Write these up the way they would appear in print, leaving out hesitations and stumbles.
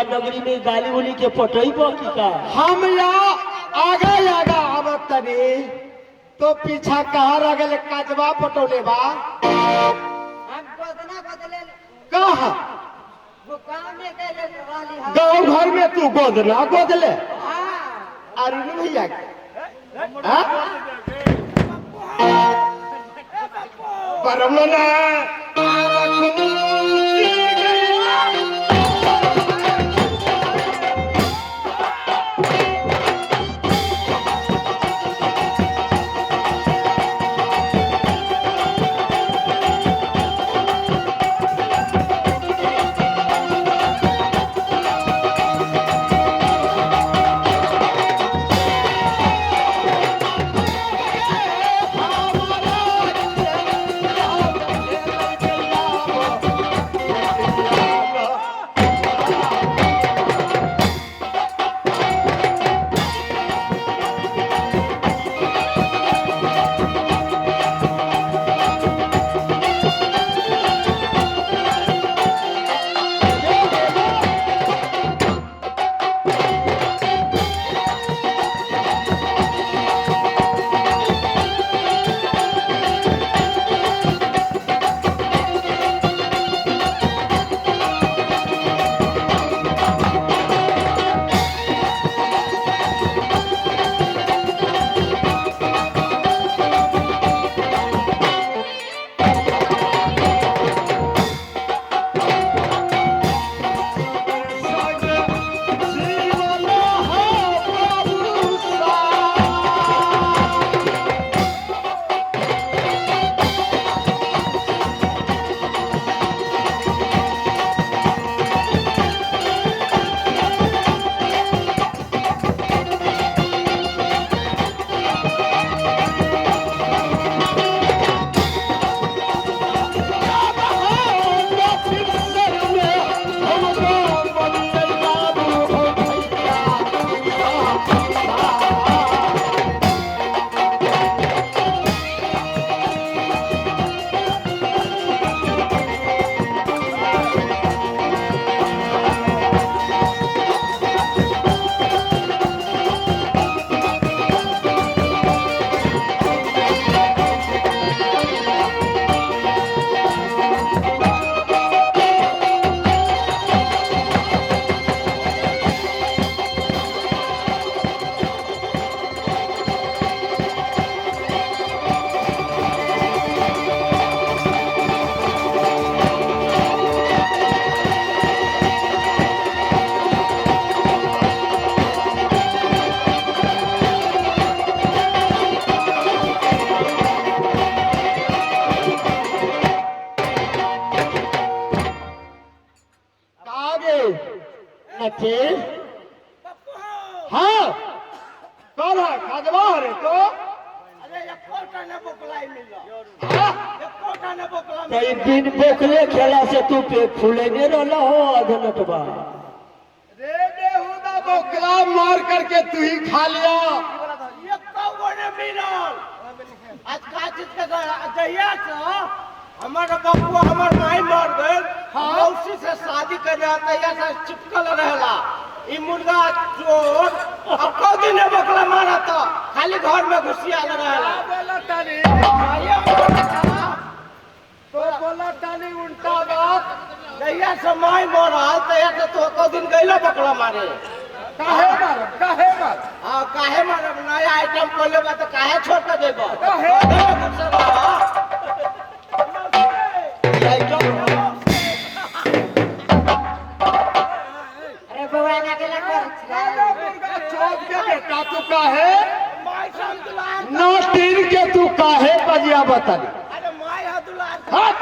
नगरी में गाली उली के पटई की का? हम या आगा आगा आवत तनी तो पीछा कहा रह गेल काजवा पटौले बा। हम गोदना गोदले। कहा? वो गाँव में गए रहली हम। गाँव घर में तू गोदना गोदले? हाँ। अरुण भैया के हाँ? परमना कागे नचे। हाँ, कौन है काजवा रे तो? अरे एकोटा ने बोकलाई मिललो। हाँ? एकोटा ने बोकला। तो ई बिन बोकले खेला से तू पेट फूलेने रहला हो अधनटबा। रे बेहुदा बोकला मार करके तू ही खा लिया। एको गो ने मिलल। आज का चीज के जहिया से हमर बबुआ हमर माई मर गए, मौसी से शादी कर तहिया से चिपकल रहला ई मुर्गा चोर। अब कौ दिन बोकला मारत, खाली घर में घुसियाल रहला। बोला तानी तो बोला तानी उल्टा बात। जहिया से माई मरल तहिया से तो कौ दिन गइलो बोकला मारे। काहे मारब, काहे मारब? हाँ काहे मारब, नया आइटम खोले बा तो काहे छोड़ के देबो? काहे? अरे बउआ ना गेला कर। मुर्गा चोद के बेटा तू काहे माई से हम दुलार। नौ तीन के तू काहे बजिया बताली? अरे माई है दुलार। हट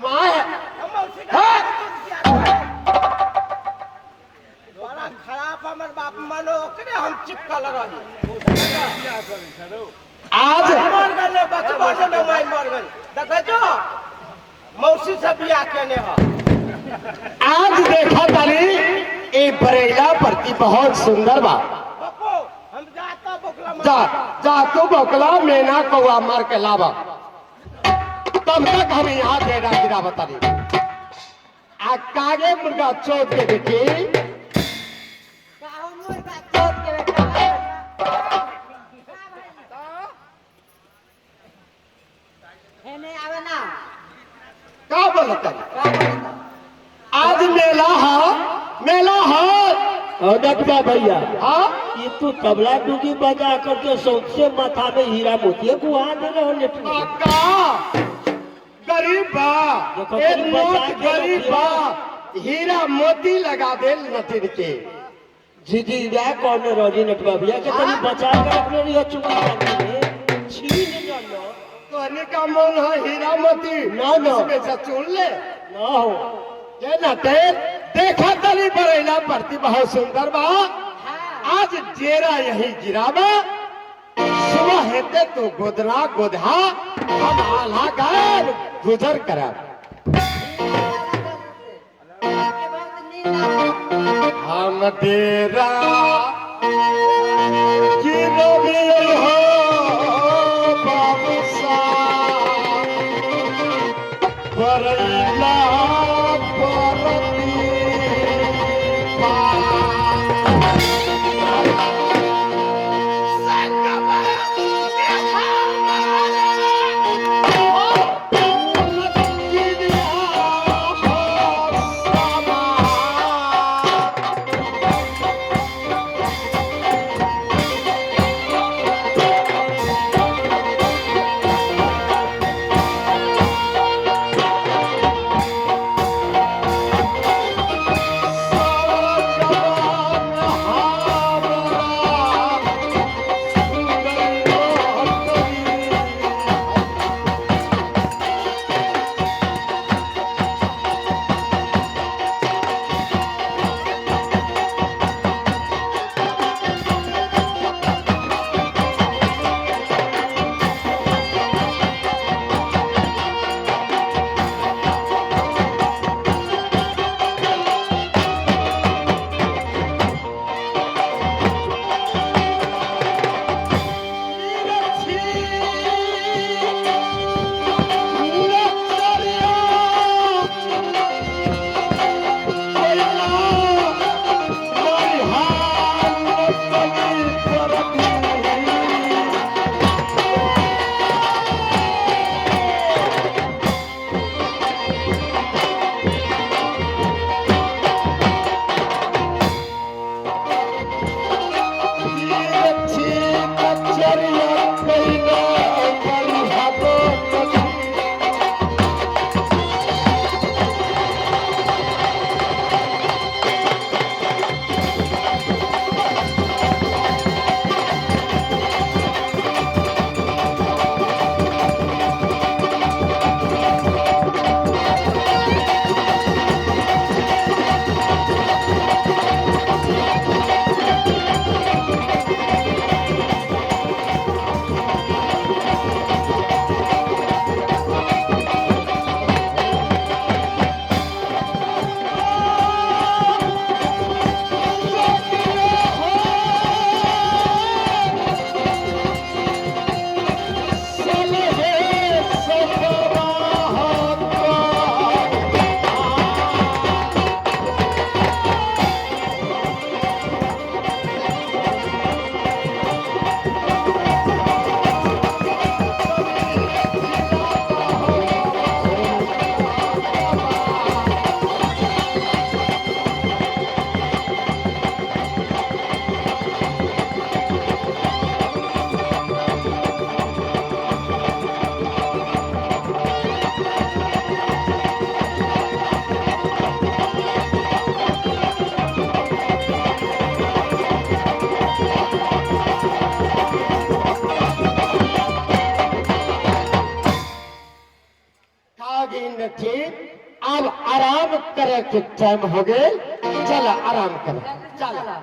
माँ है। हम मौसी के हट। बड़ा खराब हमर बाप मनो ओकरे हम चिपकल रही। आज मर गए बचबो से माई मर गई। देखे जो मौसी से बियाह केने ह। आज देखा तारी ए बरेला प्रति बहुत सुंदर बा। पप्पू हम जाता बोकला मार। जा जा तू बोकला मेना कौआ मार के लावा, तब तक हम यहाँ डेरा गिरा बता दी। आ कागे मुर्गा चौथ के बेटी मेला है। और नटवा भैया, हाँ। ये तू तबला डुगी बजा करके सौंसे माथा में हीरा मोती गुहा दे रहो नेटवा। का गरीब बा, देखो, एक तनी मोत बचा के गरीब रखियो। बा, हीरा मोती लगा दे नतीर के। जी जी, वह कौन रोजी नटवा भैया के तनी बचा के रखले रहियो, चुंगी चांदी में छीन जानो। तोहनी का मन है हीरा मोती? ना, ना। उसमें से चुन ले। ना हो। ये नते देखा तनी बरेला परती बहुत सुंदर बा। आज डेरा यही गिरावा, सुबह हेते तो गोदना गोधा हम आल्हा गायब गुजर करब। आपके बहुत नींद आता। हम डेरा गिरबे हो बाबूसा बरैला परती पा। अब आराम करे के टाइम हो गए, चल आराम कर, चल। चला।